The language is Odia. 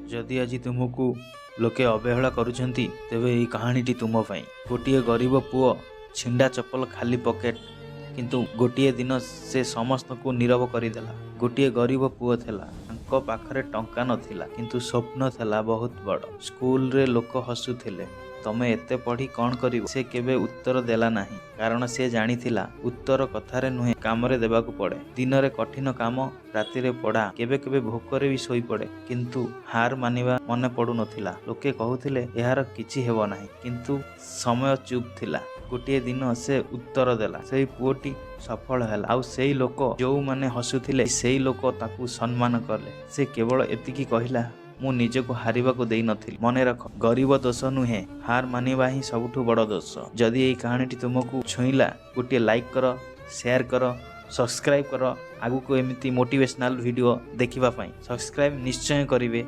ଯଦି ଆଜି ତୁମକୁ ଲୋକେ ଅବହେଳା କରୁଛନ୍ତି, ତେବେ ଏହି କାହାଣୀଟି ତୁମ ପାଇଁ। ଗୋଟିଏ ଗରିବ ପୁଅ, ଛିଣ୍ଡା ଚପଲ, ଖାଲି ପକେଟ, କିନ୍ତୁ ଗୋଟିଏ ଦିନ ସେ ସମସ୍ତଙ୍କୁ ନୀରବ କରିଦେଲା। ଗୋଟିଏ ଗରିବ ପୁଅ ଥିଲା। ତାଙ୍କ ପାଖରେ ଟଙ୍କା ନଥିଲା, କିନ୍ତୁ ସ୍ୱପ୍ନ ଥିଲା ବହୁତ ବଡ଼। ସ୍କୁଲରେ ଲୋକ ହସୁଥିଲେ, "ତମେ ଏତେ ପଢ଼ି କ'ଣ କରିବ?" ସେ କେବେ ଉତ୍ତର ଦେଲା ନାହିଁ, କାରଣ ସେ ଜାଣିଥିଲା, ଉତ୍ତର କଥାରେ ନୁହେଁ, କାମରେ ଦେବାକୁ ପଡ଼େ। ଦିନରେ କଠିନ କାମ, ରାତିରେ ପଢ଼ା, କେବେ କେବେ ଭୋକରେ ବି ଶୋଇପଡ଼େ, କିନ୍ତୁ ହାର ମାନିବା ମନେ ପଡ଼ୁନଥିଲା। ଲୋକେ କହୁଥିଲେ, "ଏହାର କିଛି ହେବ ନାହିଁ।" କିନ୍ତୁ ସମୟ ଚୁପ୍ ଥିଲା। ଗୋଟିଏ ଦିନ ସେ ଉତ୍ତର ଦେଲା। ସେଇ ପୁଅଟି ସଫଳ ହେଲା, ଆଉ ସେଇ ଲୋକ ଯୋଉମାନେ ହସୁଥିଲେ, ସେଇ ଲୋକ ତାକୁ ସମ୍ମାନ କଲେ। ସେ କେବଳ ଏତିକି କହିଲା, "ମୁଁ ନିଜକୁ ହାରିବାକୁ ଦେଇନଥିଲି।" ମନେ ରଖ, ଗରିବ ଦୋଷ ନୁହେଁ, ହାର ମାନିବା ହିଁ ସବୁଠୁ ବଡ଼ ଦୋଷ। ଯଦି ଏଇ କାହାଣୀଟି ତୁମକୁ ଛୁଇଁଲା, ଗୋଟିଏ ଲାଇକ୍ କର, ସେୟାର କର, ସବସ୍କ୍ରାଇବ୍ କର। ଆଗକୁ ଏମିତି ମୋଟିଭେସନାଲ୍ ଭିଡ଼ିଓ ଦେଖିବା ପାଇଁ ସବସ୍କ୍ରାଇବ୍ ନିଶ୍ଚୟ କରିବେ।